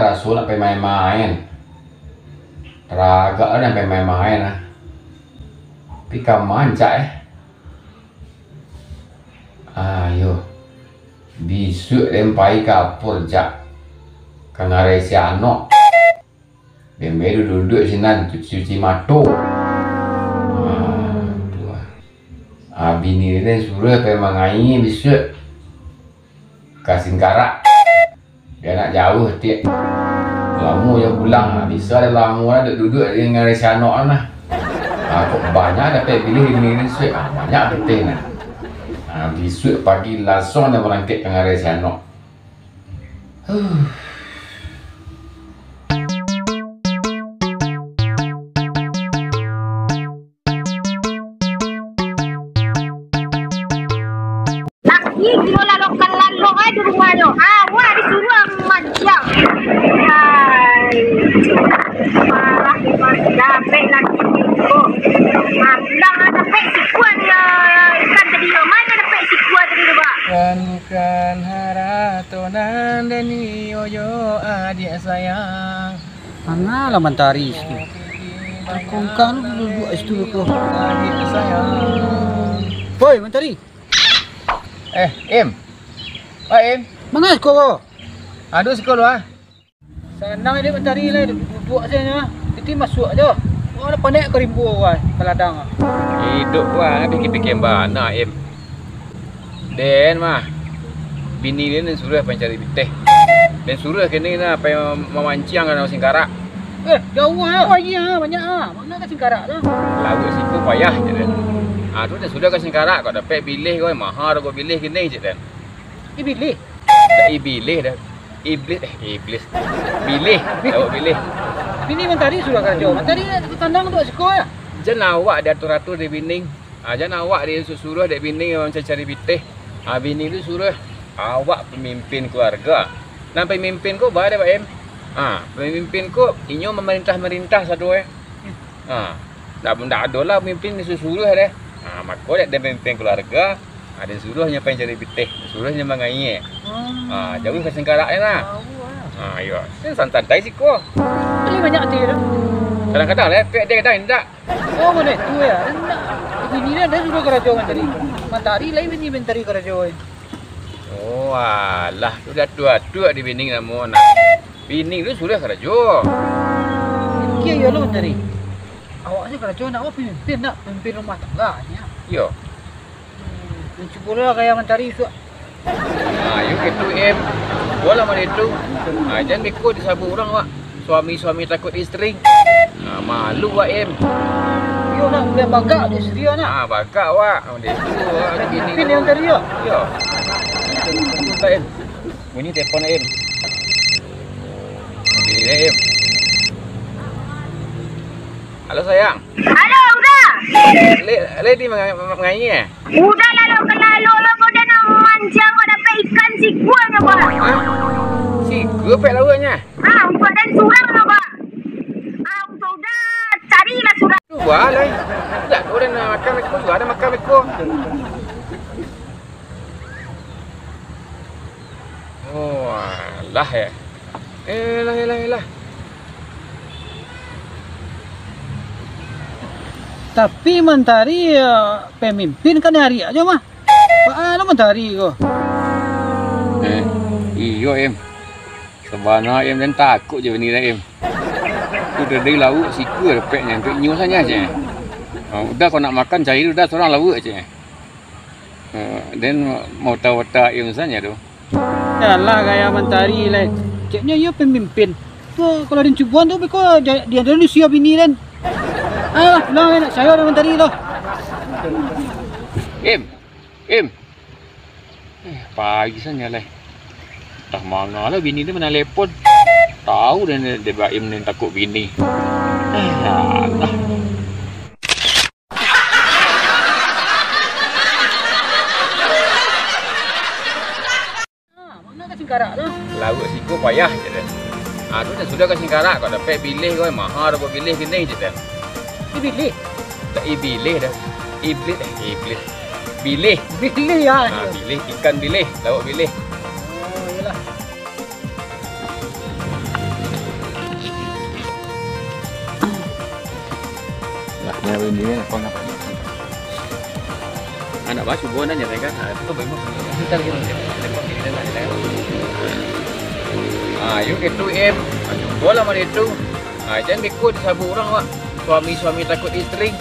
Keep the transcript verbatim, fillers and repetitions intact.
Raso nak pai main-main. Taragak lah nak pai main-main lah. Tapi ka mancak eh. Ayo. Bisuak den pai ka apo jak. Ka ngarai si Anok. Bembe duduak-duduak sinan cuci-cuci mato. Aduh. Ah, bini den suruah pai mangaia bisuak. Ka Singkarak. Dia nak jauah tiak. Lamo jo pulang lah. Bisa lah lamo lah duduk-duduk dengan Resi Anok lah nah. Ah, kok banyak dapek bilih bini den suek. Ah, banyak pitih nah. Ah, bisuak pagi langsung dah barangkek ka Resi Anok. Huh. Laki gilo lalok-lalok ai di rumah nyo. Awak disuruah mancang. Hai. Marah memang dapek laki siko. Ha, pulang lah dapek sikuan, ya, ikan tadi. Yo, ma nyo dapek sikuan tadi tu, Pak? Bukan harato nan den iyo yo adiak sayang. Manga lah Mantari situ. Takongkang tu duduak situ ko. Woi, Mantari. Eh, Im. Wah, Im. Manga siko ko? Aduh, siko lu ah. Sanang dek Mantari lah, duduak sajo. Titi masuak jo. Wah, panek ka rimbo wah, ka ladang. Iduik wah, pikir-pikir bana, Im. Den mah, bini den, den suruah pai cari pitih. Den suruah kini nah pai mamanciang ka Singkarak. Eh, jauah ah. Oh iya, banyak ah. Manga ka Singkarak tu? Lauak siko payah, cek den. Ah, tu den suruah ka Singkarak, kok dapek bilih ko, maha ko bilih kini, cek den. Ibilih? Tak ibilih dah. Iblis, eh, iblis. Bilih, lauak bilih. Bini Mantari suruah karajo. Mantari tanang tu siko ya. Jan awak diatur-atur dek bini. Ah, jan awak disuruah-suruah dek bini mancari pitih. Ah, bini tu suruah awak pamimpin kaluarga. Nan pamimpin ko ba dek Pak Em. Ah, pamimpin ko inyo mamarintah-marintah sado eh. Ah, ndak, ndak ado lah pamimpin disuruah-suruah deh. Ah, mako dek den pamimpin kaluarga, ah, den suruah nyo pai cari pitih, suruah nyo mangaia. Ah, jauah ka Singkarak ni lah. Ah, iyo. Kan santai siko. Bali banyak ati tu. Kadang-kadang lah, pek dia kadang indak. Oh, mano itu ya? Indak. Bini dia, dia suruah karajo Mantari. Mantari lai bini Mantari karajo. Oh, alah, tu dah tua-tua di bini namo nak. Bini tu suruah karajo. Kira iyo lo Mantari. Awak se karajo nak awak pamimpin, nak pamimpin rumah tangga nyo. Iyo. Hmm, cubolah gaya Mantari suak. Ah, yo gitu, Em. Bolah mode itu. Ah, jan beko disabuik urang, wak. Suami-suami takut isteri. Ah, malu, wak, Em. Yo, nak, biar bagak jo isteri, nak. Ah, bagak, wak. Mode itu, wak. Pin yang tadi, yo? Yo. Buka, Em. Bunyi telepon, Em. Bunyi, Em. Halo, sayang. Halo, Uda. Le, le di mengai, mengai, eh? Uda lalu ke lalu lo kau dah nak mancang kau dapat ikan sikuan apa? Hah? Siku pek lauaknya? Ah, untuk dan surang apa? Ah, untuk Uda carilah surang. Cuba lah. Tidak ada orang nak makan beko, juga ada makan beko. Oh, alah ya. Elah, elah, elah. Tapi Mantari, eh, pemimpin kan ari aja mah. Baa lo Mantari ko? Eh, iyo, Em. Sabana Em den takut je bini den, Em. Tu dari lauak siku dapek nyo, untuak inyo saja je. Ah, Uda kau nak makan, cari Uda surang lauak je. Eh, den mau tahu watak Em saja tu. Yalah, gaya Mantari lai. Ceknyo iyo pemimpin. Tu, kalau den cubuan tu, beko ja-, dia den usia bini den. Ayolah, pulang, eh, nak sayo den Mantari tu. Im, Im. Eh, pagi saja lai. Tah manga lah bini den manalepon. Tahu den, den ba Im den takut bini. Eh, alah. Ah, manga ka Singkarak tu? Lauak siko payah, cek den. Ah, tu den sudah ka Singkarak, kok dapek bilih ko, maha ko bilih kini, cek den. Ibilih? Tak ibilih dah. Iblis, eh, iblis. Bilih. Bilih, ya. Ah, bilih, ikan bilih, lauak bilih. Oh, iyolah. Ini kan apa nak? Anak baru cubo nanya kan? Ah, itu memang. Bentar gitu. Ah, yuk itu, Em. Ah, cubo lah mah itu. Ah, jangan ikut sabu urang, wak. Suami-suami takut istri.